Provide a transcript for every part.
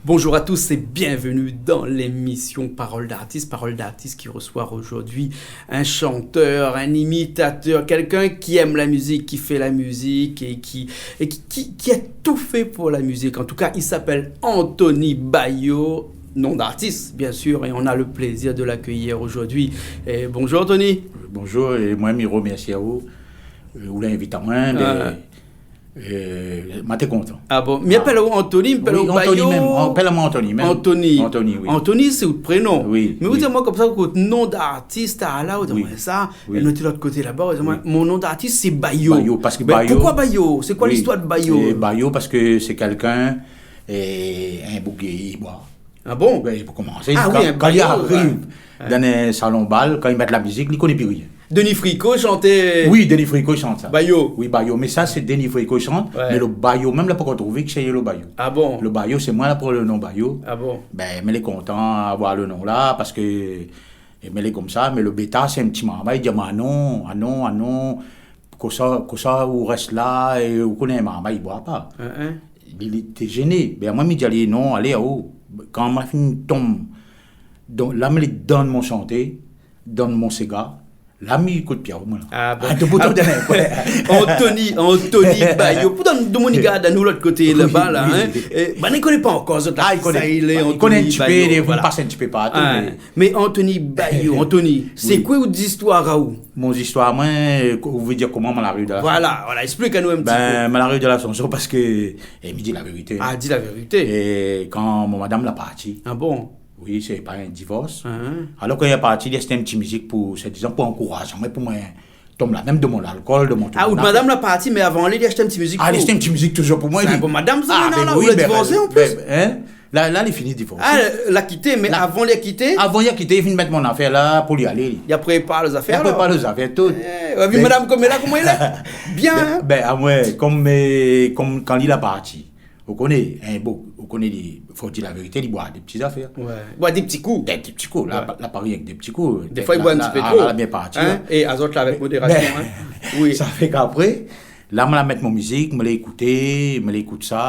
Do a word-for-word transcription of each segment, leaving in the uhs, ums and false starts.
Bonjour à tous et bienvenue dans l'émission Parole d'artiste. Parole d'artiste qui reçoit aujourd'hui un chanteur, un imitateur, quelqu'un qui aime la musique, qui fait la musique et qui, et qui, qui, qui a tout fait pour la musique. En tout cas, il s'appelle Anthony Bayo, nom d'artiste, bien sûr, et on a le plaisir de l'accueillir aujourd'hui. Et bonjour, Anthony. Bonjour, é mwin, mi romèrsi aou, euh, ou la invit amwin, mé, euh, mwin té kontan. Ah bon? Mi apèl aou Anthony, mi apèl aou Bayo. Oui, Anthony mèm, apèl amwin Anthony mèm. Anthony. Anthony, oui. Anthony, sé out prénom. Oui, oui. Mé ou di amwin konmsa, out nom d'artist, ah, la, ou di amwin sa, é nou té lot koté laba, ou di amwin, mon nom d'artist, sé Bayo. Bayo, parske Bayo. Mé poukosa Bayo? Sé koi listwar de Bayo? Sé Bayo parske sé kèlkin, euh, in boug i boi. Ah bon? Bin, pou komansé, kan, kan li ariv dan in salon bal, kan li mèt la mizik, li koné pi rien. Denis Fricot i shant... Oui, Denis Fricot i shant sa. Bayo. Oui, Bayo. Mé sa, sé Denis Fricot i shant. Ouais. Mé lo Bayo mèm, la pankor trouvé kisa i lé lo Bayo. Ah bon? Lo Bayo, sé mwin la pran lo non Bayo. Ah bon? Bin, mi lé kontan avoir lo non la, parske, é, mi lé konmsa, mé lo béta, sé in ti marmay, i di amwin, ah non, ah non, ah non, kosa, kosa ou rès la, é ou koné in marmay i boi pa. Hein, hein. Li, li té jéné. Bin, mwin, mi di ali, non, alé, aou. Kan ma fine tonm, donk, la, mi lé dann mon shanté, dann mon séga, la, mi ékout pi aou, mwin, la. Ah bon. Ah, de bout an bouin. Anthony, Anthony Bayo. Pou donn, donn moun i gard anou lot koté laba, la, hein. Oui, oui. É, bin, i koné pa ankor, zot la. Ah, i koné. Sa i lé, i koné in ti pé, Anthony Bayo, li, voilà. Li pas in ti pé partou, ah, mé Anthony Bayo, Anthony, sé koi out zistwar aou? Mon zistwar, mwin, euh, ou vé dir koman mwin la ariv dan la... Voilà, voilà, ésplik anou in ti pé. Bin, mwin la ariv dan la shanson parske, é, mi di la vérité. Ah, di la vérité. É kan mon madam la parti. Ah bon? Oui, sé pa in divors. Hein. Alor, kan li la parti, li la ashté in ti mizik pou, soi-dizan, pou ankouraz amwin, pou mwin tonm la, mèm de mon lalkol, de mon tout. Ah, out madam la parti, mé avan li, li la ashté in ti mizik pou ou. Ah, li la ashté in ti mizik touzour pou mwin, li. Sé in bon madam, sa, la, ou la divorsé an plis. Ah, bin oui, bin, bin, la, la, li fini divorsé. Ah, la kité, mé avan li la kité? Avan li la kité, li fine mèt mon zafèr la pou li alé. Li la prépar lo zafèr, alor. Li la prépar lo zafèr, tout. É, ou la vi madam koman li lé, koman li lé? Bien, hein? Bin, bin, amwin, konm, euh, konm kan li la parti. Ou koné, hein, bon, ou koné, li, fo di la vérité, li boi dé ti zafèr. Ouais. Boi dé ti kou. Dé, dé ti kou, la, ouais, la pa rienk dé ti kou. Défoi, li boi in ti pé tro. La, la, la bien parti, hein. É azot la, avèk modérasion, hein. Oui. Sa fé k'apré, la, mwin la mèt mon mizik, mwin la ékouté, mwin la ékout sa.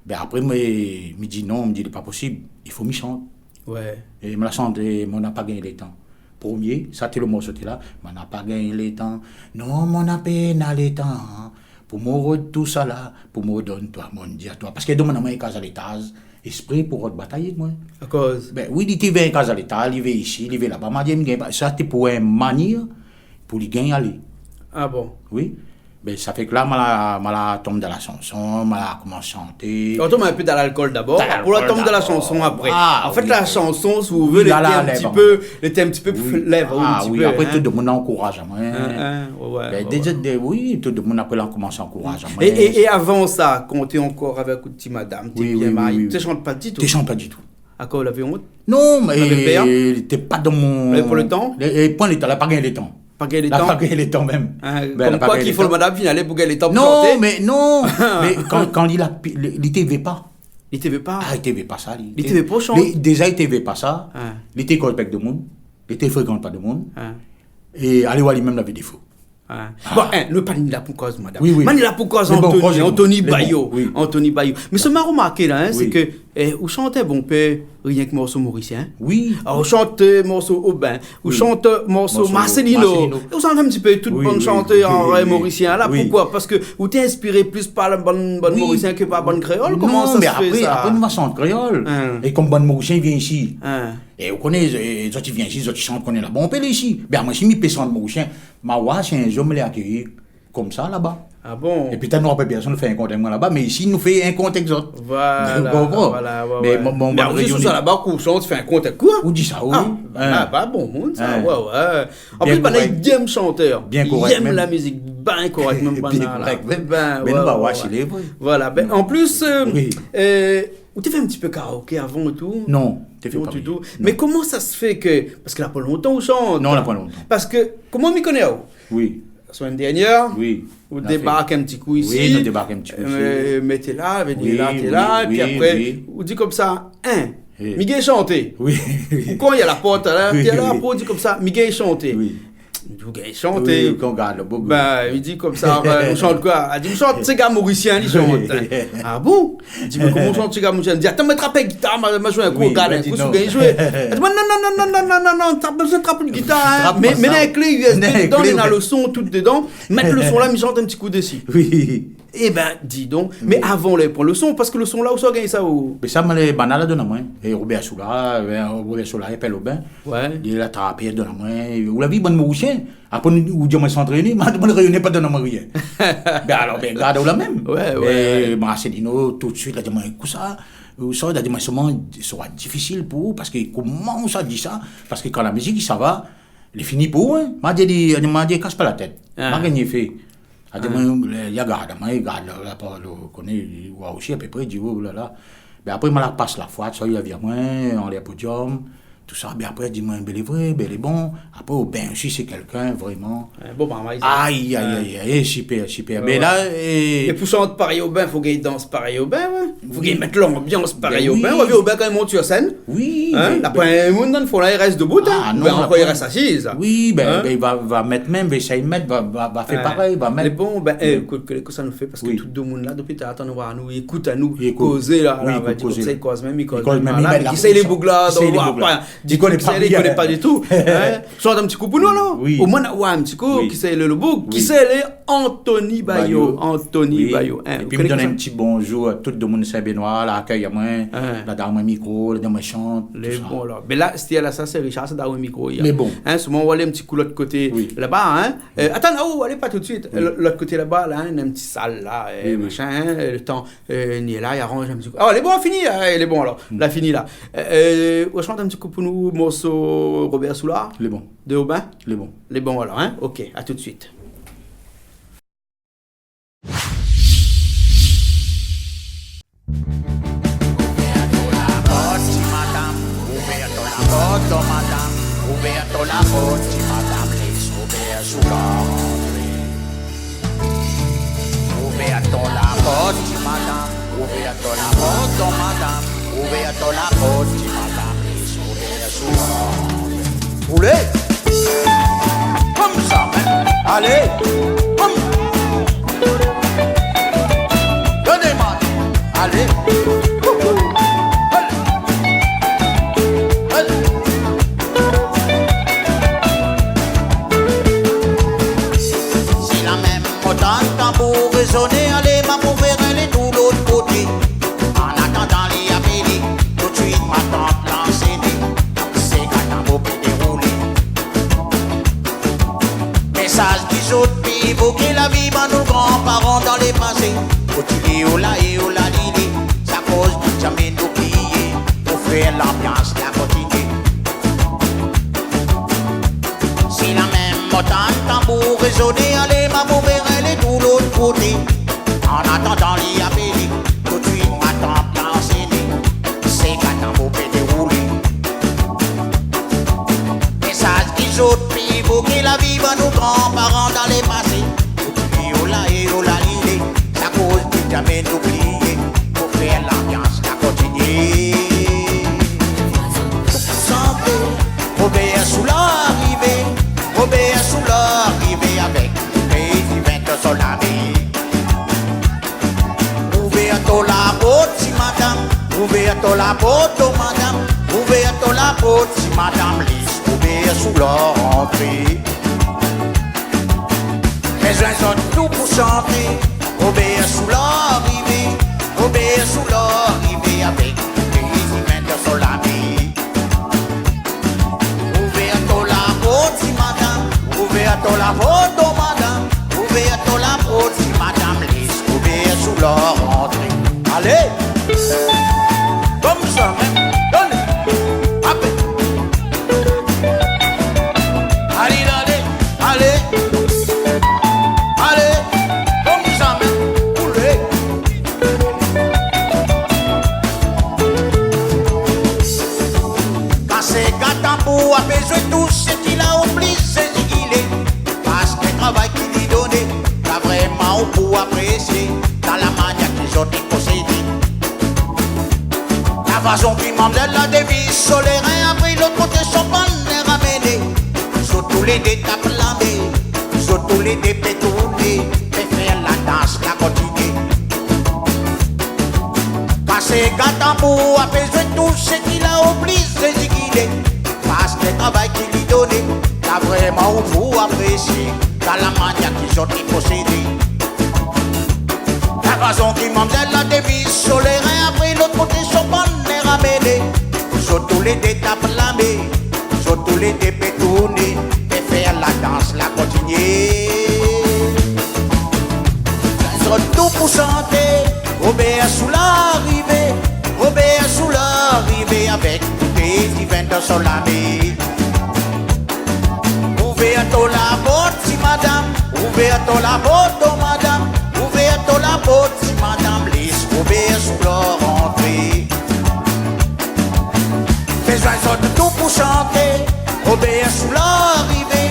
Bin, apré, mwin, mi di non, mi di, lé pa posib, i fo mi shant. Ouais. É mwin la shanté, mwin na pa gingn létan. Promié, sa té lo morso té la, mwin na pa gingn létan. Non, mwin na pèn létan, hein. Pou mwin rod tousala, pou mwin donn twa, mon di atwa. Parske domoun la mwin in kaz a létaz, ésprè pou rod batay èk mwin. Akoz? Bin oui, li té vé in kaz a létaz, li vé isi, li vé laba, ma di, mi gingn pa. Sa té pou in manièr pou li gingn alé. Ah bon? Oui. Bin, sa fé ke la, mwin la, mwin la tonm dan la shanson, mwin la komans shanté. Ou tonm in pé dan lalkol dabor, pou la tonm dan la shanson apré. Dan lalkol dabor. Ah, oui. An fèt, la shanson, si ou vé, lété in ti pé, lété in ti pé pou lèv aou in ti pé, hein. Ah oui, apré, tout domoun la ankouraz amwin. Hein, hein, ouais, ouais, ouais. Bin, dé, dé, oui, tout domoun apré la komans ankouraz amwin. É, é, é avan sa, kan ou té ankor avèk out ti madam, té bien marié, té shant pa ditou? Oui, oui, oui, oui. Té shant pa ditou. Akoz, ou lavé ont? Non, mé... Ou lavé pèr? Té pa dan mon... Lavé pa lo tan? É, é, pwin létan, la pa gingn létan. Pa gingn létan? La pa gingn létan mèm. Hein, bin, konm koi k'i fo lo madam fine alé pou gingn létan pou shanté. Non, mé non, mé kan, kan li la pi-, li, li té vé pa. Li té vé pa? Ah, li té vé pa sa, li. Li té vé pa shanté? Li, déza, li té vé pa sa. Hein. Li té koz pa èk domoun. Li té frékant pa domoun. Hein. É alé oir li mèm lavé défo. Ah. Bon, hein, nou pa ni la pou koz madam. Oui, oui. Mé ni la pou koz Anthony, Anthony Bayo. Lé bon, lé bon, oui. Anthony Bayo. Mé sak ma romarké la, hein, sé ke, eh, ou shant bonpé rienk morso morisien. Oui. Alor, ou shant morso oben, ou shant morso Marcelino. Marcelino. É ou shant in ti pé tout bann shantèr morisien la. Oui, oui, oui. Poukoi? Parske ou té inspiré plis par bann, bann morisien ke par bann kréol? Koman sa sé fé sa? Non, mé apré, apré nou la shant kréol. Hein. É konm bann morisien i vien isi. Hein. É ou koné, zot i vien isi, zot i shant, koné la bonpé isi. Bin, mwin, si mi pé shant morisien, ma oir si in zour mi lé akéyi konmsa laba. Ah bon? Épi ta nou rapèl bien, sa nou fé in kont èk mwin laba, mé isi nou fé in kont èk zot. Voilà, voilà, ouais, ouais. Mé bon, bon, mé bon, ou di sa laba, ou shant, fé in kont èk koi? Ou di sa, oui. Ah, voilà, pa bon moun sa, ouais, ouais. An plis, banna i yèm shantèr, i yèm la mizik, bien korèk mèm. Bien korèk mèm. Bin, ouais, ouais. Mé nou va oir si lé vré. Voilà, bin, an plis, euh, ou té fé in ti pé karaoké avan é tou? Non, té fé pa. Non, ditou. Mé koman sa sé fé ke, parske la pa lontan ou shant? Non, la pa lontan. Parske, koman mi koné aou? Oui. La semèn dèrnièr, ou débark in ti kou isi. Oui, nou débark in ti kou isi. Euh, mé té la, vé dir la, té la, épi apré, ou di konmsa, hein, mi gingn shanté. Oui. Ou kan i a la port la, té la, apré ou di konmsa, mi gingn shanté. Oui. Ou gingn shanté. Oui, kan ou gard lo boug. Bin, li di konmsa, bin, ou shant koi ? Li di, ou shant séga morisien, li shant. Ah bon ? Li di, mé koman ou shant séga morisien ? Li di, atann, ma trap in gitar, ma, ma zoué in kou, gard in kou si ou gingn zoué. Li di, non, non, non, trap, pa bezoin trap in gitar, hein. Mé, mé néna in klé U S B dedan, néna lo son tout dedan. Mèt lo son la, mi shant in ti kou dési. Oui. Ébin, di donk, mé avan, lé, pran lo son, parske lo son la, ousa ou gingn sa, ou ? Mé sa, moin, lé banna la donn amoin. É Robert Soulard, é, Robert Soulard, i apèl Aubin. Ouais. Li la trapé, donn amoin. Ou la vi, bann Morisien, apré, ou di amoin santrèné, ma, bann Rényoné pa donn amoin rien. Bin alor, bin, gard aou la mèm. Ouais, ouais, ouais. Marcelino, tout suit, la di amoin, kosa, ousa, la di amoin, sirman, sra difisil pou ou, parske koman sa di sa, parske kan la mizik i sava, lé fini pou ou, hein. Ma di, ma di, kas pa la tèt. Ah. Ma gingn fé. Ah. Li di amoin, li gard amoin, li gard la, la, pa, lo, koné, li voi osi apépré, li di, oh la la. Bin apré, ma la pas la foi, sa, li la vi amoin, anlèr podium, tousa. Bin apré, li di amoin, bin lé vré, bin lé bon. Apré, Aubin osi, sé kèlkin vréman. Ouais, bon, bah, ouais, sa. Aïe, aïe, aïe, aïe, super, super. Ouais, ouais. Mé la, é pou shant parèy Aubin, fo gingn dans parèy Aubin, ouais. Fo gingn mèt lanbians parèy Aubin. Bin oui. Ou la vi Aubin kan li mont sur scène. Oui, hein, mé, la poin moun dan lo fon la, i rès dobout, hein. Ah non, la poin. Oubien ankor i rès asiz. Oui, bin, bin, va, va mèt mèm, va éséy mèt, va, va, va fé parèy, va mèt. Lé bon, bin, é, ékout, kosa nou fé, parske tout domoun la, dopi talèr, atann, nou voi anou, i ékout anou kozé la, la, va di konmsa, i koz mèm, i koz mèm la, mé kisa lé boug la, donk, pa, di konmsa, i koné pa ditou, hein. Shant in ti kou pou nou, alor. Oui. Omoin, na, ouais, in ti kou, kisa lé lo boug, kisa lé Anthony Bayo, Anthony Bayo, hein, ou koné kosa ? Épi mi donn in ti bonzour a tout domoun Sin-Bénoi, la akèy amoin, la donn amoin mikro, la donn amoin shant, tousa. Lé bon, la. Mé la, stèr la, sa, sé Richard, sa, donn amoin mikro, ya. Lé bon. Hein, sirman, ou alé in ti kou lot koté laba, hein. Euh, atann, oh, alé pa tout suit. Oui. Lo-, lot koté laba, la, hein, in ti sal la, euh, machin, hein, lo tan, euh, ni la, i aranz in ti kou. Ah, lé bon, fini, hein, lé bon, alor. La fini, la. Euh, euh, ou shant in ti kou pou nou, morso Robert Soulard ? Lé bon. De Aubin ? Lé bon. Lé bon, alor, hein ? Ok, à tout de suite. Ouvèr ato la port, ti madam. Ouvèr ato la port, madam. Ouvèr ato la port, ti madam. Lès Robert Soulard antré. Ouvèr ato la port, ti madam. Ouvèr ato la port, madam. Ouvèr ato la port, ti madam. Lès Robert Soulard antré. Roulé. Konmsa mèm. Alé. Konm. Done, man. Alé. Alé. Alé. Si la mèm mo tann tanbour rézoné, alé, ma pou fé alé tout lot koté. An atandan li apélé, tout suit ma tann lansé, sé ka tanbour pé déroulé. Mésaz ki zot pi évoké la vi bann nou gran paran dan lé pasé. Koté lé ola é ola lilé, sa koz ki zamé nou plié, pou fé lanbians la kontinié. Si la mèm mo tann tanbour rézoné, alé, ma pou fé alé tout lot koté. An atandan li apélé, tout suit ma tann lansé, sé ka tanbour pé déroulé. Mésaz ki zot pi évoké la vi bann nou gran paran dan lé pasé. Koté lé ola é ola lilé, sa koz ki zamé nou plié, pou fé lanbians la kontinié. Santé, Robert Soulard arivé, Robert Soulard arivé avèk péi divin dan son lami. Ouvèr ato la port, ti madam. Ouvèr ato la port, madam. Ouvèr ato la port, ti madam. Lès Robert Soulard antré. Mé zot tout pou shanté. Robert Soulard arivé. Robert Soulard arivé avèk péi divin dan son lami. Ouvèr ato la port, ti madam. Ouvèr ato la port, madam. Ouvèr ato la port, ti madam. Lès Robert Soulard antré. Alé. Konmsa mèm. Done. Apé. Alé, alé. Alé. Alé. Konmsa mèm. Roulé. Kan sé ka tanbour apé zoué, tout sak la oblizé zigilé. Parske travay ki li doné, la vréman ou pou aprésié, dan la manièr ki zot i prosédé. La fason ki mamzèl la dévi so lé rin, apré lot koté son pann lé ramené. Zot tou lé dé tap la Zot tou lé dé pé tourné, fé fèr la dans la kontinié. Kas kat tanbour, apé zoué tout sak la oblizé zikilé. Paske travay ki li doné, la vréman ou pou aprésié, dan la manièr ki zot i prosédé. La fason ki mamzèl la dévis so lé rin, apré lot koté son pann lé ramené. Zot tou lé dé tap la mé, zot tou lé dé pé tourné, fé fèr la dans la kontinié. Zot tou pou shanté, Robèr Soula arivé, Robèr Soula arivé avèk tout lé divin dan son lamé. Ouvèr ato la port, ti madam, ouvèr ato la port, o madam, ouvèr ato la port, ti madam, lès Robèr Soula rantré. Fé zoué zot tou pou shanté, Robèr Soula arivé,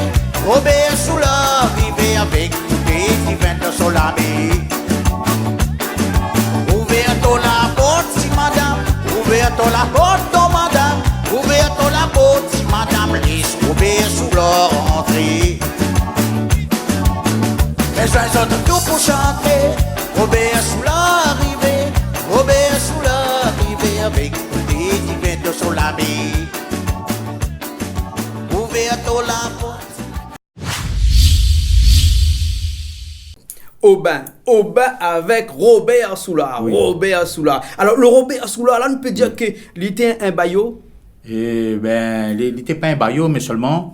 Robèr Soula arivé avèk tout lé divin dan son lamé. Ouvèr ato la port, ti madam, ouvèr ato la port, o madam, ouvèr ato la port, ti madam, lès Robèr Soula rantré. Fé zoué zot tou pou shanté, Robèr Soula arivé, Robèr Soula arivé avèk tout lé divin dan son lamé. Ouvèr ato la port. Obin, Obin avèk Robèr Soula, oui. Robèr Soula. Alor, lo Robèr Soula la, nou pé dir ke li té in bayo ? Ében, li, li té pa in bayo, mé sèlman,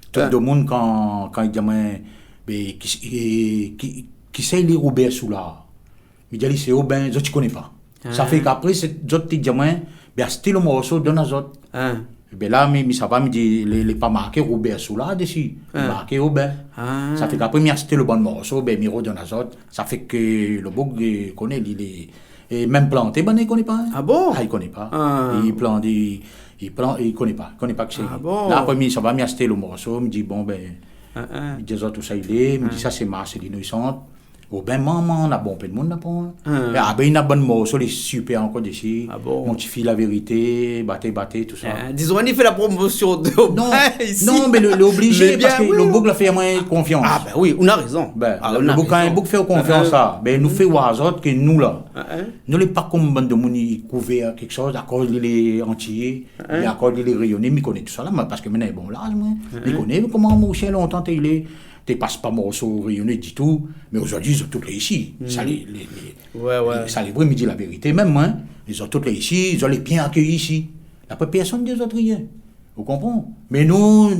tout domoun kan, kan i di amoin, bé, ki, ki, ki sé li Robèr Soula ? Mi di ali sé Obin, zot i koné pa. Sa fé k'apré, sé zot té di amoin, bé, ashté lo morso, donn azot. Ében la, mi, mi sava, mi di, lé, lé pa marké Robèr Soula dési, lé marké Obin. Sa fé k'apré, mi ashté lo bann morso, bé, mi rodonn azot. Sa fé ke lo boug, é, koné, li, li, é mèm planté, bann i koné pa, in. Ah bon ? Ah, i koné pa. I plant, i, i plant, i koné pa, i koné pa ki sé li. Ah bon ? La, apré, mi sava, mi ashté lo morso, mi di, bon, bé, mi di azot ousa i lé, mi di, sa sé Marcelino i shant. Obin, manman, na bonpé d'moun la pran. Ah ben, na bann morso lé sipèr ankor dési. Ah bon ? Mon ti fi la vérité, Baté Baté, tousa. Dizon, i fé la promosion de Obin isi. Non, mé lé, lé oblizé, parske lo boug la fé amoin konfians. Ah ben oui, ou na rézon. Ben, lo boug, kan in boug fé aou konfians, sa, ben, nou fé oir azot ke nou la, nou lé pa konm bann demoun i kouvèr kékshoz, akoz li lé antiyé, oubien akoz li lé rényoné, mi koné tousa la, moin, parske moin néna in bon laz, moin. Mi koné koman Morisien lontan té i lé. Té pas pa morso rényoné ditou, mé zordi zot tout lé isi. Sa lé, lé, lé, sa lé vré, mi di la vérité mèm, moin. Zot tout lé isi, zot lé bien akéyi isi. Apré, pèrsone i di azot rien. Ou konpran ? Mé nou,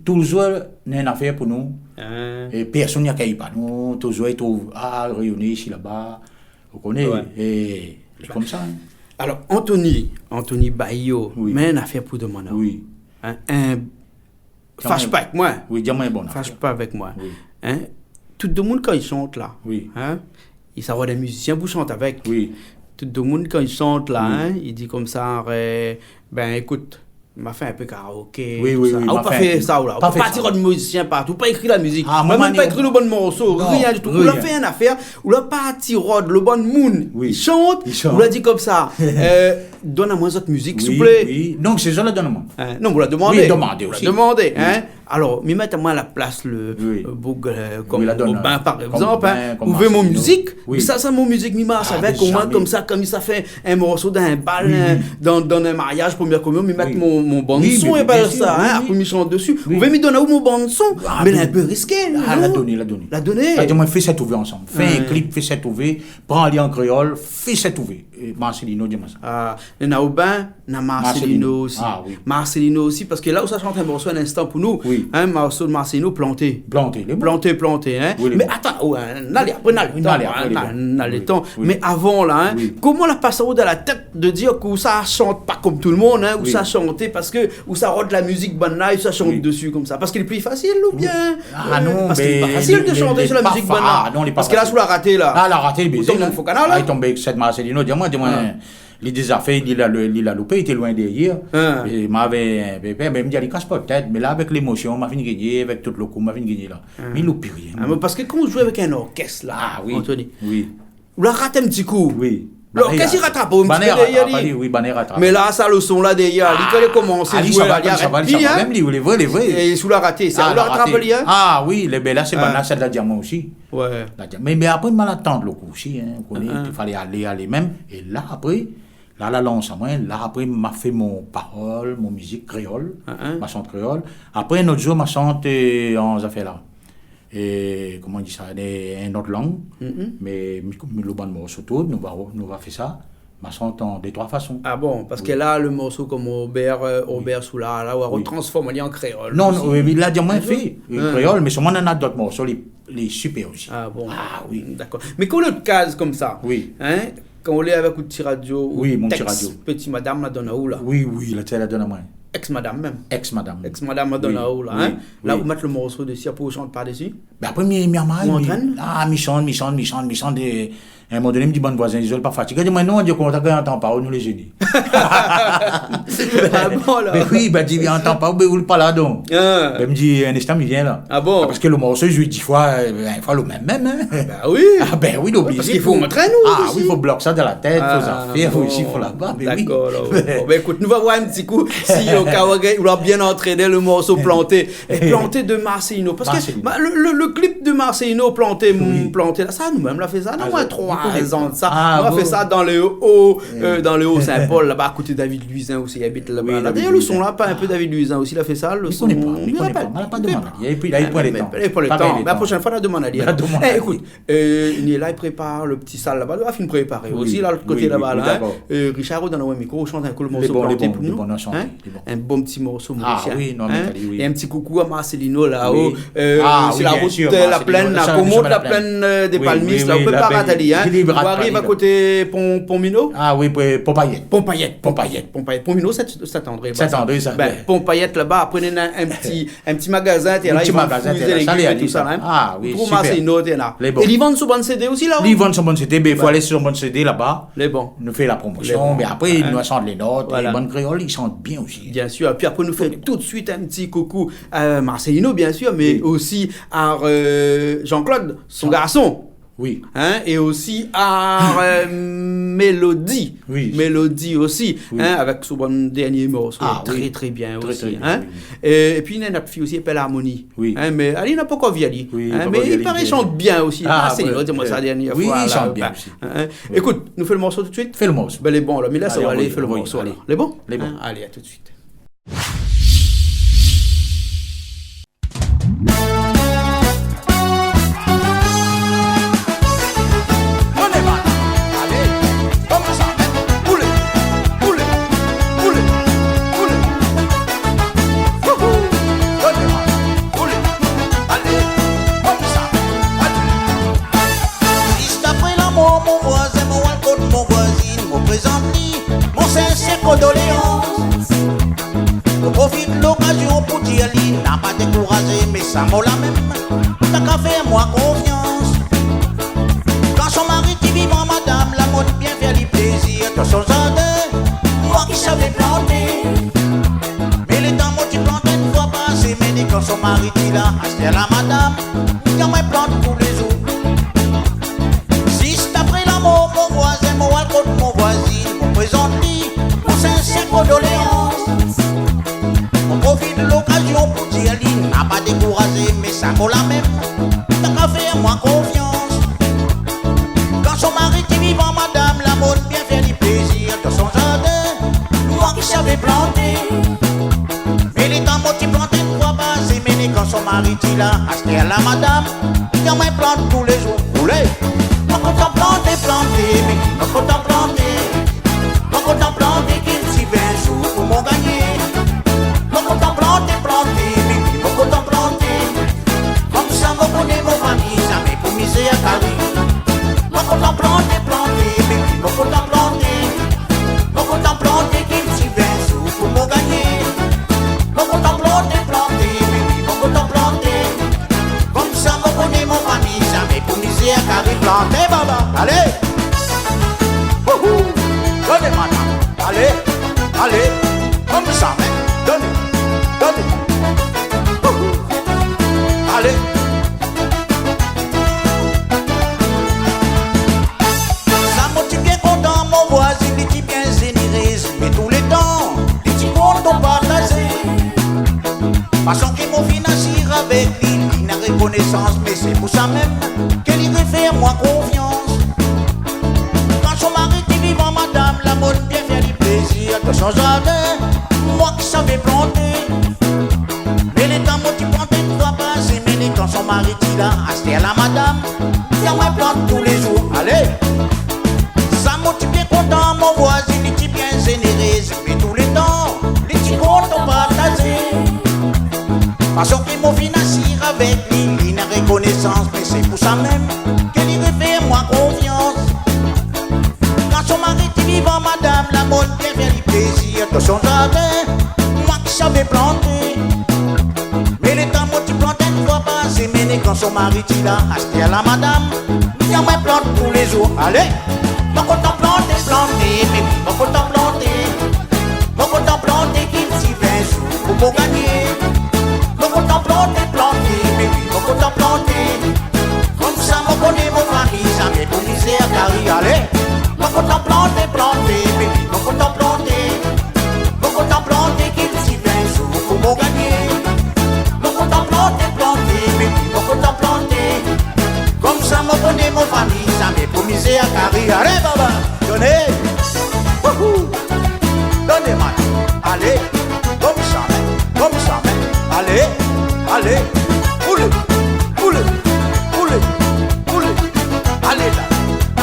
touzour, néna in nafèr pou nou. É pèrsone i akéy pa nou, touzour i trouv, ah, rényoné isi, laba. Ou koné, é lé konmsa, in. Alor, Anthony, Anthony Bayo, mé in nafèr pou domann aou. Oui. In, in Fash pa avèk moin. Oui, di amoin, bon, fash pa avèk moin. Oui. In ? Tout demoun kan i shant la, in, i sa avoir dé mizisien pou shant avèk. Oui. Tout demoun kan i shant la, in, i di konmsa, é, ben, ékout, ma fé in pé karaoké, tousa. Ah, ou pa fé sa, ou la. Ou pa parti rod mizisien partou, ou pa ékri la mizik. Ah, moin mèm pa ékri lo bann morso, rien ditou. Ou la fé in nafèr, ou la parti rod lo bann moun i shant, ou la di konmsa, euh, donn amoin zot mizik, souplé. Oui, oui. Donk, sé zot la donn amoin. In, non, ou la domandé. Oui, domandé osi. Ou la domandé, in. Alor, mi mèt amoin a la plas lo, euh, boug, euh, konm Obin, par égzanp, in. Ouvé mon mizik, sa, sa mon mizik, mi marsh avèk, omoin konmsa, konm mi sa fé in morso dan in bal, in, dan, dan in mariaz, promié kominion, mi mèt mon, mon bann son, é ben sa, in, apré mi shant dési. Ouvé mi donn aou mon bann son, mé lé in pé riské, non ? Ah, la doné, la doné. La doné. La di amoin, fé sat ou vé ansanm. Fé in klip, fé sat ou vé, pran ali an kréol, fé sat ou vé. É Marcelino, di amoin sa. Ah, néna Obin, na Marcelino osi. Ah, oui. Marcelino osi, parske la ou sa shant in morso in instan pou nou, in, morso de Marcelino, Planté. Planté, lé bon. Planté, Planté, in. Oui, lé bon. Mé atann, na lé, apré, na lo tan, na lo tan. Mé avan la, in, koman la pas aou dan la tèt de dir ke ou sa shant pa konm tout demoun, in, ou sa shanté parske ou sa rod la mizik bann la, ou sa shant dési konmsa ? Parske lé pli fasil, oubien, euh, parske lé pa fasil de shanté su la mizik bann la. Ah non, lé pa fasil. Parske la, si ou la raté la, ou tonm dan fo kanal, la. Ah, li tonm èk sèt Marcelino, di amoin, di amoin. Li déza fé, li la, li la loupé, li té loin dèrièr. É moin lavé in pé pèr, mé mi di, alé, kas pa tèt, mé la, avèk lémosion, ma fine gingné, avèk tout lo kou, ma fine gingné la. Mi loup pi rien. Ah, mé parske kan ou zoué avèk in orkès la, Anthony, ou la rat in ti kou. Oui. Lorkès i ratrap aou in ti pé dèrièr li. Bann i ratrap ali, oui, bann i ratrap ali. Mé la, sa, lo son la, dèrièr, li, kan li komans zoué la, li arèt pi, in. Sa va, sa va, sa va, li arèt pi, in. É sou la raté, sa, ou la ratrap ali, in. Ah, li sa raté. Ah, oui, lé bèl, la, sé bann la, sa la di amoin osi. Ouais. La di, mé, mé apré, ma la tann lo kou osi, in, ou koné, i falé alé, alé mèm. É la, apré, la, la lans amoin, la, apré, ma fé mon parol, mon mizik kréol, ma shant kréol. Apré, in not zour, ma shant, euh, an zafèr la. É, koman i di sa, in, in not lang, mé, mé, mé lo bann morso tout, nou va, nou va fé sa, ma shant an dé, troi fason. Ah bon, parske la, lo morso konm Robert, euh, Robert Soula, la, ou la retransform ali an kréol osi. Non, non, oui, la, di amoin, fé, euh, kréol, mé solman, nana dot morso, lé, lé sipèr osi. Ah bon. Ah oui. Dakor. Mé kan ou lé kaz konmsa, in, kan ou lé avèk out ti radio, ou tèks, ti madam la donn aou la. Oui, mon ti radio. Oui, oui, la, sé la donn amoin. Èks madam mèm. Èks madam. Èks madam la donn aou la, in. Oui, oui. La, ou mèt lo morso dési, apré ou shant par dési. Bin apré, mi, mi amar, ou antrèn ? Ah, mi shant, mi shant, mi shant, mi shant, é, a in moman doné, mi di bann voizin, zot lé pa fatigé ? Di amoin, non, di, koman sa, kan i antann pa, nou lé zéni. Ah bon, la ? Bin oui, bin, di, i antann pa, bin, ou lé pa la, donk. Ah. Bin, mi di, in instan, mi vien la. Ah bon ? Ah, parske lo morso, i zoué dis foi, euh, in foi lo mèm, mèm, in. Ah, bin oui. Ah, bin oui, oui, parske i fo antrèn, oui, osi. Ah, oui, fo blok sa dan la tèt, fo zafèr, fo isi, fo laba, bin oui. Dakor, alor. Bon, bin, ékout, nou va voir in ti kou, si, euh, ou la bien antréné lo morso Planté. É Planté de Marcelino. Parske, Marcelino. Bah, le, le, le clip de Marcelino, Planté, mm, Planté, la, sa, nou mèm, la fé sa, nou, troi zan de sa. Ah, nou la fé sa dan lé o, euh, dan lé o Sin-Pol, laba, a koté David Louisin osi, i abit laba. Oui, la. Dayèr, lo son la, pa in pé David Louisin osi, la fé sa, lo son, mi rapèl pa, mi rapèl pa. Li la pa, li la pa, li la pa lo tan. Mé la proshèn foi, la domann ali. La domann ali. Eh, ékout, Euh, li lé la, li prépar lo ti sal laba, la fine préparé osi, la, lot koté laba, la, in. Oui, oui, dakor. Euh, Richard, ou donn amoin in mikro, ou shant in kou lo morso Planté pou nou, in. Lé bon, lé bon, lé bon. In bon ti morso morisien, in. Ah oui, non, mé oui. É in ti koukou a Marcelino la-o. Oui. Ah oui, bien sûr, Marcelino. Euh, si la rout, euh, la plèn, la, koman la plèn, euh, dé Palmis, la, ou pé pa rat ali, in. Li rat pa, li. Ou ariv a koté Pon, Pon Mino ? Ah oui, Pon, Pon Payèt. Pon Payèt, Pon Payèt, Pon Payèt. Pon Mino, Sint-, Sint-André, Sint-André, sa. Bin, Pon Payèt laba, apré, néna in ti in ti magazin, té la, i vann fruits et légumes é tout sa, in. Ah oui, sipèr. Ou trouv Marcelino, té la. Lé bon. É li vann son bann CD osi la, oui. Li vann son bann CD, bin, fo alé sir son bann CD laba. Lé bon. Nou fé la promosion, mé apré, nou shant lé not, é bann kréol, i shant bien osi. Bien sûr. Épi apré, nou fé tout de suite in ti koukou a Marcelino, bien sûr, mé osi a, euh, Jean-Claude, son garson. Oui. In, é osi a, euh, Mélodie. Oui. Mélodie osi, in, avèk son bann dernié morso. Ah, oui. Trè, trè bien osi, in. Trè, trè bien, oui. É, épi, néna in not fi osi, i apèl Harmonie. Oui. In, mé ali, na pankor vi ali. Oui, na pankor vi ali. Mé i paré i shant bien osi. Ah, Marcelino, di amoin sa dernièr foi la. Oui, i shant bien osi. Ékout, nou fé lo morso tout de suite ? Fé lo morso. Bin, lé bon, la, mé la, sa va alé, fé lo morso, alor. Lé bon ? Lé bon. In, alé, a tout de suite. Zis apré lanmor mon voizin, mon al kot mon voizine, mon prézant li mon sinsèr kondoléans. Mon profit lokazion pou dir ali, na pa dékourazé, mé sa mor la mèm, ou té ka fé amoin konfians. Kan son mari té vivan, madam la, moin té bien fé ali plézir dan son zardin, moin ki savé planté. Mé létan moin té plant in foi par semèn, é kan son mari té la, astèr la, madam, li di amoin plant tou lé zour. Zis apré lanmor mon voizin, mon al kot mon voizine, mon prézant li mon sinsèr kondoléans. Mon profit lokazion pou dir ali, na pa dékourazé, mé sa mor la mèm, ou té ka fé amoin konfians. Kan son mari té vivan, madam la, moin té bien fé ali plézir dan son zardin, moin ki savé planté. Mé létan moin té plant in foi par semèn, é kan son mari té la, astèr la, madam, li di amoin plant tou lé zour. Roulé. Moin kontan planté, planté, mé ki moin kontan planté. Moin kontan planté, kiltivé in zour pou moin gingné. Moin kontan planté, planté, mé ki moin kontan planté. Konmsa moin koné mon fami, zamé pou mizèr kari. Moin kontan planté, planté, mé ki moin kontan planté. Moin kontan planté, kiltivé in zour pou moin gingné. Moin kontan planté, planté, mé ki moin kontan planté. Konmsa moin koné mon fami, zamé pou mizèr kari. Planté, baba, alé. Wouhou. Doné, madam. Alé, alé. Konmsa mèm. Doné, doné. Wouhou. Alé. Sa moin té bien kontan, Fason ke mon fine asir avèk li, li na rekonésans, mé sé pou sa mèm ke li fé amwin konfyans. Kan son mari té vivan, madam la monn bien fé ali plézir dan son zardin, mwin ki savé planté. Mé létan mon ti planté, dé trwa pa zémèn, é kan son mari té la, astèr la madam, li amwin plant toulézour. Alé! Sa mon ti bien kontan, mon vwazin li ti bien zénéré, mé toulétan li ti kontan partazé. Fason ke mon fine asir avèk li, li na rekonésans, mé sé pou sa mèm ke li fé amwin konfyans. Kan son mari té vivan, madam la monn bien fé ali plézir dan son zardin, mwin ki savé planté. Mé létan mon ti planté, dé trwa pa zémèn, é kan son mari té la, astèr la madam, li amwin plant toulézour. Alé! Mon kontan planté, planté, mé wi, mon kontan planté. Mon kontan planté, kiltivé, zour pou mon gagné. Mon kontan planté, planté, mé wi, mon kontan planté. Konmsa mon koné mon fami, zamé pou mizèr kari. Alé! Mon kontan planté, planté, mé wi, mon kontan planté. Mon kontan planté, kiltivé, zour pou mon gagné. Mon kontan planté, planté, mé wi, mon kontan planté. Konmsa mon koné mon fami, zamé pou mizèr kari. Alé, baba, doné. Wouhou. Doné, man. Alé. Konmsa mèm, konmsa mèm. Alé, alé. Boulé, boulé, boulé, boulé. Alé la,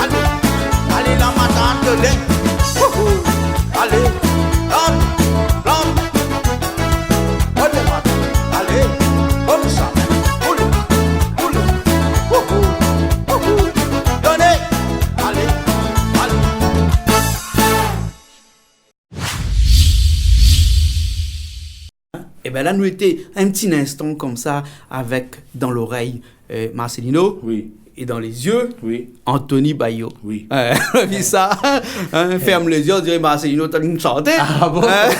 alé, alé la, madam, doné. Wouhou. Alé, plant, plant. Doné, madam. Alé, konmsa mèm. Boulé, boulé. Wouhou, wouhou. Doné. Alé, alé. Ében la, nou lété in ti linstan konmsa avèk dan lorèy, euh, Marcelino, wi, é dan lé zié, wi, Anthony Bayo. Wi. Euh, ou la vi sa, in, fèrm lé zié, on diré Marcelino té antrinn shanté. Ah bon ? In ?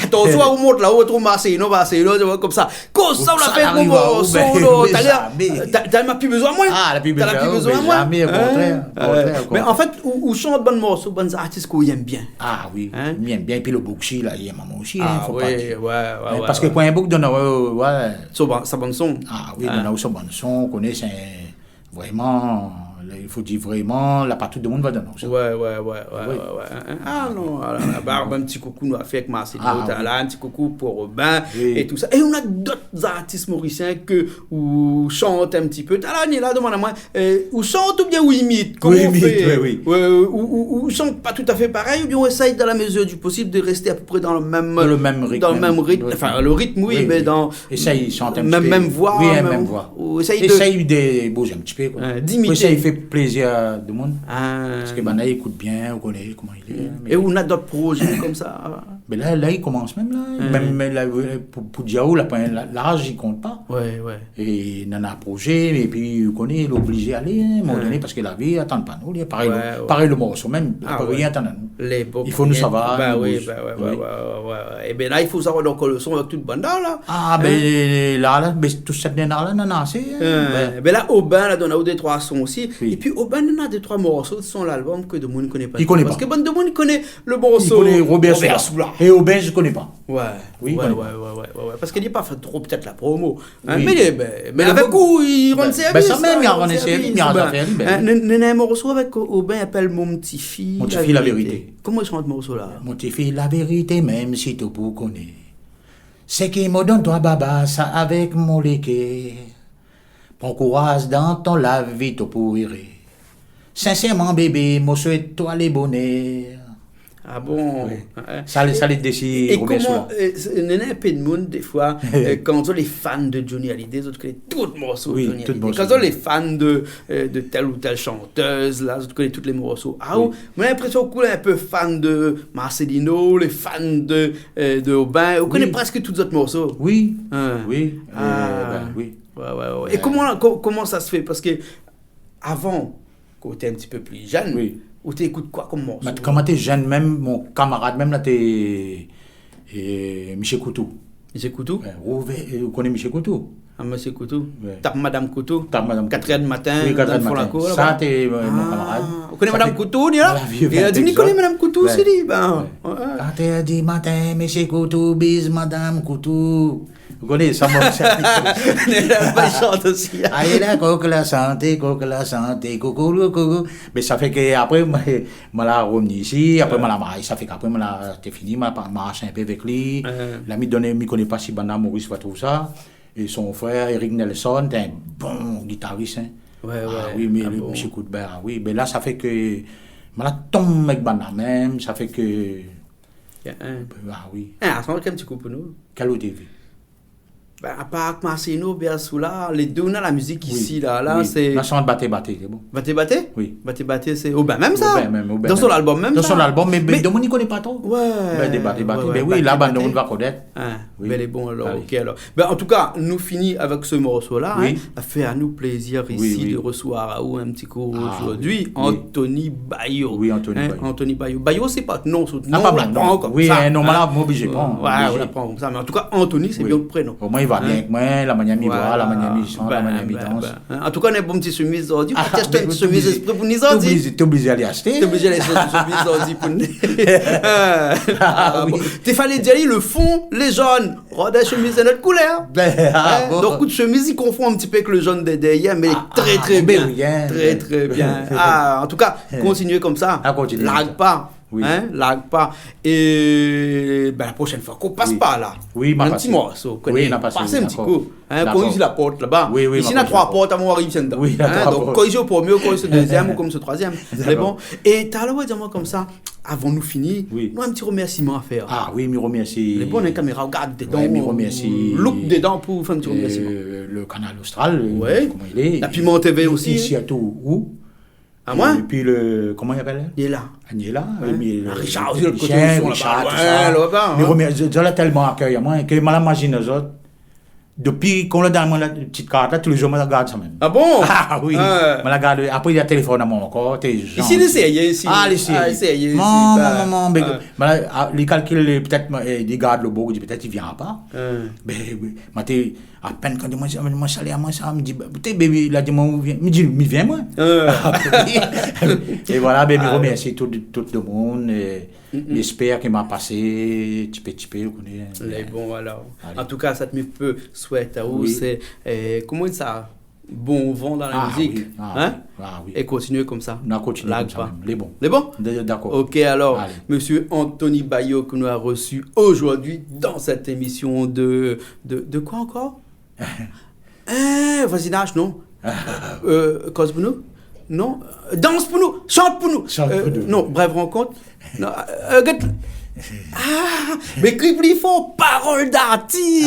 Atansion, ou mont la, ou trouv Marcelino, Marcelino, ou voi konmsa. Kosa ou la fé pou mon morso, non, talèr, ta, ta, ma pi bézoin amwin. Ah, la pi bézoin amwin. Zamé, o kontrèr, o kontrèr. Mé an fèt, ou, ou shant bann morso bann zartis k'ou yèm bien. Ah wi, mi yèm bien. Épi lo boug osi la, li yèm amwin osi, in, fo pa dir. Ah wi, wé, wé. Parske kan in boug i donn aou, wé. Son ban-, sa bann son. Ah wi, donn aou son bann son, ou koné, sé vréman, la, i fo dir vréman, la pa tout demoun va donn aou sa. Wé, wé, wé. Ah non, alor, la, ba, in ti koukou nou la fé avèk Marcelino, talèr la, in ti koukou pou Robin é tousa. É nou na dot zartis morisien ke ou shant in ti pé. Talèr la, ni la domann amwin, euh, ou shant oubien ou imit ? Koman ou fé ? Wi, wi. Euh, ou, ou, ou shant pa toutafé parèy, oubien ou éséy dan la mezir di posib de rèsté a pé pré dan le mèm, dan le mèm ritm, anfin, le ritm, wi, mé dan mèm, mèm voi, mèm voi. Ou éséy de, éséy de bouz in ti pé, koi. Ou éséy fé plézir demoun. Ah. Parske banna i ékout bien, ou koné koman i lé, mé... É ou na dot projé konmsa ? Bin la, la, i komans mèm la. Mèm, mèm la, pou, pou dir aou, la, la, laz i kont pa. Wé, wé. É nana projé, épi, ou koné, lé oblizé alé, in, in moman doné, parske la vi i atann pa nou, li, parèy, parèy lo morso mèm, li pé rien atann anou. I fo nou sava, nou bouz. Ba wi, ba wé, wé. Ében la, i fo sava ankor lo son avèk tout bann la, la. Ah, bin, la, la, bin, tout sèt néna la, nana asé, in. Bin la, Aubin la donn aou dé trwa son osi. Wi. Épi Aubin nana dé trwa morso de son album ke demoun i koné pa. I koné pa. Parske bann demoun i koné lo morso, i koné Robert Soulard. É Aubin, mi koné pa. Wé. Wi, wé, wé. Parske li la pa fé tro pétèt la promo. Wi. Mé, mé avèk ou, i rann sèrvis, sa mèm, i rann sèrvis, i rann sèrvis. Néna in morso avèk Aubin i apèl Mon ti fi la vérité. Koman i shant morso la ? Mon ti fi la vérité, mèm si tout pou koné. Sé ke mo donn twa baba, sa avèk mon lékèr. Pran kouraz dan ton lavi, tout pou iré. Sinsèrman, bébé, mo souèt twa le bonèr. Ah bon ? Wi. Sa lé, sa lé dési Robert Soulard. É koman, euh, néna in pé de moun, défoi, euh, kan zot lé fan de Johnny Hallyday, zot i koné tout morso de Johnny Hallyday. Wi, tout morso. Kan zot lé fan de, euh, de tèl ou tèl shantèz, la, zot i koné tout lé morso. Ah, wi. Moin na linprésion ke ou lé in pé fan de Marcelino, lé fan de, euh, de Aubin, ou koné prèsk tout zot morso. Wi. In. Wi. Ah. Euh, bin, wi. Wé, wé, wé. É koman, ko-, koman sa sé fé ? Parske avan, kan ou té in ti pé pli jenn, ou té ékout koi kom morso ? Mé kan moin té jenn mèm, mon kamarad mèm la té, euh, Michel Coutou. Michel Coutou ? Wé, ou, ou koné Michel Coutou ? Ah, Michel Coutou. Wé. Tap Madam Coutou. Tap Madam Coutou. Katrèr di matin, dan fon la kour laba. Wi, katrèr di matin. Sa té, euh, mon kamarad. Ah, ou koné Madam Coutou, ni la ? Sa fé, la vi, é vin an, ou koné Madam Coutou ? Osi li, bin, ouais. Katr èr di matin, mésyé Koutou, biz madam Koutou. Ou koné sa, mon cher. Li la pa shant osi, hein. Alé la, kok la santé, kok la santé, koukou, koukou. Mé sa fé ke apré, moin, moin la revni isi, apré, moin la mari, sa fé ke apré, moin la, té fini, moin la pa marsh in pé avèk li. La mi donn, mi koné pa si banna Maurice va trouv sa. É son frèr, Eric Nelson, té in bon gitaris, hein. Ouais, ah ouais, oui, mé ah le bon. Mésyé Koutbèr, ah oui. Mé la, sa fé ke moin la tonm èk banna mèm, sa fé ke, ah oui. Ah, sa fé in ti kou pou nou. Kèl ot té vé ? Bin, apar Marcino, Biasou la, lé dé, nou na la mizik isi, la, la, sé Baté Baté, sé bon. Baté Baté ? Oui. Baté Baté, sé Aubin mèm sa. Aubin mèm, Aubin mèm. Dan son album mèm sa. Dan son album, mé, mé domoun i koné pa tro. Ouais, ouais, ouais, Baté Baté. Bin oui, la, bann domoun va konèt. Ah, oui. Bèl é bon, alor, OK, alor. Bin, an tou ka, nou fini avèk se morso-la, hein. Oui. Sa fé anou plézir isi de resevoir aou in ti kou zordi, Anthony Bayo. Oui, Anthony Bayo. Hein, Anthony Bayo. Bayo, sé pa out non, sé out non, pa blag, non. Oui, hein, non, moin la oblizé pran, oblizé. Ouais, ou la pran konmsa. Mé an tou ka, Anthony, sé bien out prénon. Omoin, i va bien èk moin, la manièr mi voi, la manièr mi shant, la manièr mi dans. Hein, an tou ka, néna in bon ti shemiz zordi. Ah, bin, té oblizé, té oblizé alé ashté. Té oblizé alé ashté in shemiz zordi pou nou. Ah, bon. Té falé di ali, le fon lé zone. Rod in shemiz in not koulèr. Bin, ah bon. Donk, out shemiz i konfon in ti pé èk le zone dèryèr, mé trè, trè bien. Trè, trè bien. Ah, an tou ka, kontinié konmsa. Ah, kontinié konmsa. Larg pa. Oui. Hein, larg pa. É, bin, la proshèn foi, kan ou pas par la, in ti morso, ou koné, pas in ti kou. Hein, kan ou ouvèr la port laba. Oui, oui, ma pas la port. Isi, na troi port avan ou ariv andan. Oui, na troi port. Donk, kan ou ouvèr le promié, ou kan ou ouvèr le dézièm, ou kan ou ouvèr le troizièm. Dakor. Lé bon. É talèr, ou di amoin konmsa, avan nou fini, nou na in ti remèrsiman a fèr. Ah oui, mi remèrsi. Lé bon, in kaméra, ou gard dedan, mi remèrsi, look dedan pou fé in ti remèrsiman. Euh, le Kanal Austral, euh, koman i lé. La Piment TV osi, hein. É sirtou ou. Amoin ? Épi le, koman i apèl ? Niela. Ah, Niela, oui, mé, ah, Richard osi, lot koté, Richard, laba, tousa. Mé remèrsi, zot la tèlman akèy amoin ke moin la mazine azot. Dopi kan la done amoin la ti kart la, tou lé zour moin la gard sa mèm. Ah bon ? Ah oui. Moin la gard, apré, li la téléfone amoin ankor, té zanti. Isi, lé sérié isi. Ah, lé sérié. Ah, lé sérié isi. Mon, mon, mon, mon, bin, ah, li kalkil, pétèt, moin, eh, li gard lo boug, li di pétèt li vien pa. Bin oui. Moin té, apèn kan moin, moin salé amoin sa, mi di, bin, té, bin, li la di amoin, ou vien ? Mi di, mi vien, moin. É voilà, bin, mi remèrsi tout, tout domoun, é mi èspèr ke ma pasé ti pé, ti pé, ou koné. Lé bon, alor. Alé. An tou ka, sak mi pé souèt aou, sé, euh, koman sa, bon van dan la mizik, hein ? Ah oui, ah oui. É kontinié konmsa. Nou kontinié konmsa mèm. Larg pa. Lé bon. Lé bon ? Dakor. OK, alor, mésyé Anthony Bayo ke nou la resu zordi dan sèt émisyon de, de, de koi ankor ? Hein, voisinage, non ? Euh, koz pou nou ? Non ? Euh, dans pou nou, shant pou nou. Shant pou nou. Euh, non, brèf rankont. Non, euh, gèt. Ah, mé kri pli for, parol d'artis,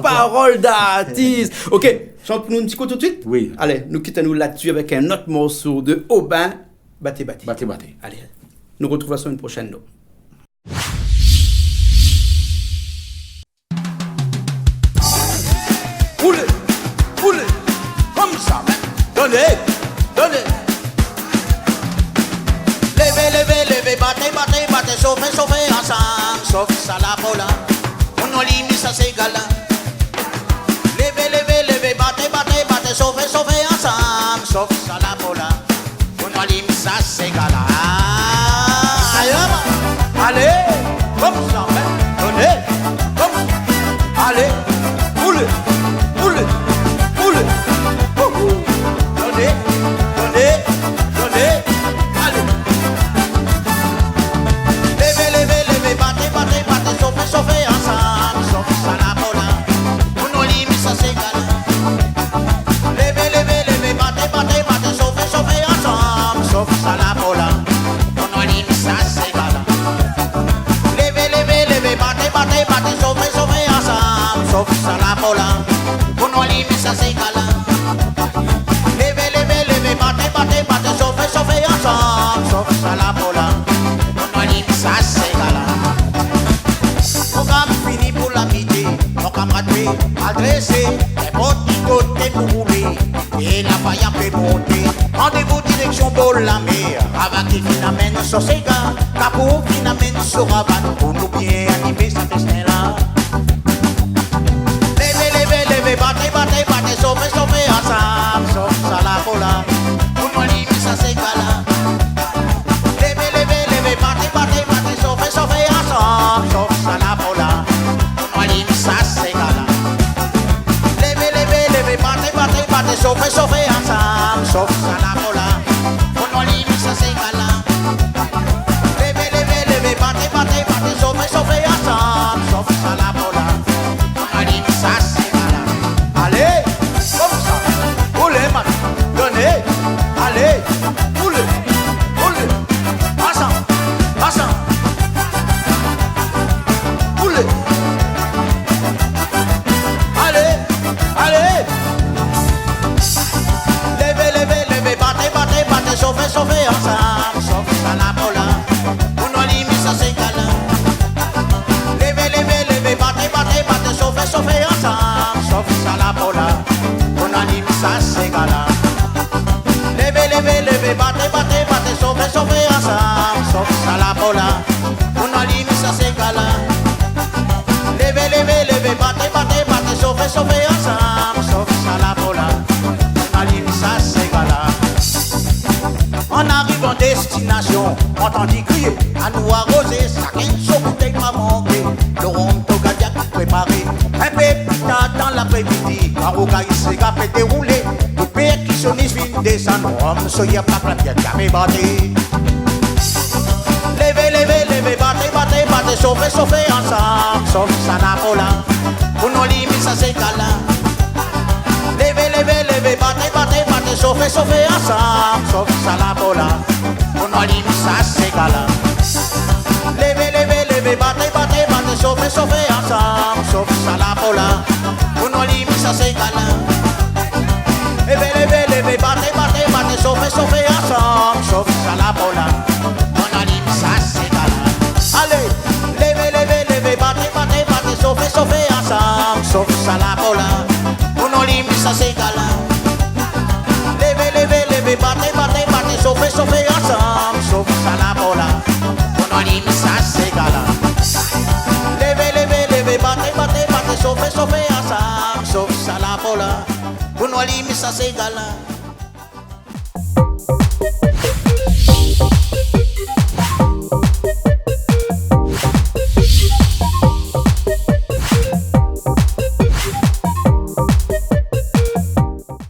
parol d'artis. OK, shant pou nou in ti kou tout suit. Oui. Alé, nou kit anou ladsi avèk in not morso de Aubin, Baté Baté. Baté Baté. Alé, nou retrouv la semèn proshèn, nou. Boulé, boulé, konmsa mèm. Doné, doné. Lévé, lévé, lévé, baté, baté, baté, sofé, sofé ansanm, sof sa la pola. Pou nou alim sa séga-la. Lévé, lévé, lévé, baté, baté, baté, sofé, sofé ansanm, sof sa la pola. Pou nou alim sa séga-la. Alé, konmsa, hein, toné, konmsa. Alé, boulé, boulé, boulé. Ouhou. Toné, toné, toné. Alé. Lévé, lévé, lévé, baté, baté, baté, sofé, sofé ansanm, sof sa la pola. Pou nou alim sa séga-la. Lévé, lévé, lévé, baté, baté, baté, sofé, sofé ansanm, sof sa la pola. Pou nou alim sa séga-la. Lévé, lévé, lévé, baté, baté, baté, sofé, sofé ansanm, sof sa la pola. Pou nou alim sa séga-la. Lévé, lévé, lévé, baté, baté, baté, sofé, sofé ansanm, sof sa la pola. Pou nou alim sa séga-la. Program fini pou la midi, mon kamarad, adrésé, ninport ki koté ou voulé. É la faya pé monté. Randévou direksyon bor la mèr. Avèk ki fine amenn so séga, Kapou fine amenn so rabat. Pou nou bien animé sa fèsten-la. Lévé, lévé, lévé, baté, baté, baté, sofé, sofé ansanm, sof sa la pola. Pou nou alim sa séga-la. Lévé, lévé, lévé, baté, baté, baté, In pé pli tar dan laprémidi, kan rougay séga fé déroulé, tout pèrkisionis vien désann, rom, soyèr, plat, la bièr, kafé, baté. Lévé, lévé, lévé, baté, baté, baté, sofé, sofé ansanm, sof sa la pola. Pou nou alim sa séga la. Lévé, lévé, lévé, baté, baté, baté, sofé, sofé ansanm, sof sa la pola. Pou nou alim sa séga la. Lévé, lévé, lévé, baté, baté, baté, sofé, sofé ansanm, sof sa la pola. Pou nou alim sa séga la. Lévé, lévé, lévé, baté, baté, baté, sofé, sofé ansanm, sof sa la pola. Pou nou alim sa séga la. Alé, lévé, lévé, lévé, baté, baté, baté, sofé, sofé ansanm, sof sa la pola. Pou nou alim sa séga la. Lévé, lévé, lévé, baté, baté, baté, sofé, sofé ansanm, sof sa la pola. Pou nou alim sa séga la. Lévé, lévé, lévé, baté, baté, baté, sofé, sofé ansanm, sof sa la pola. Pou nou alim sa séga la.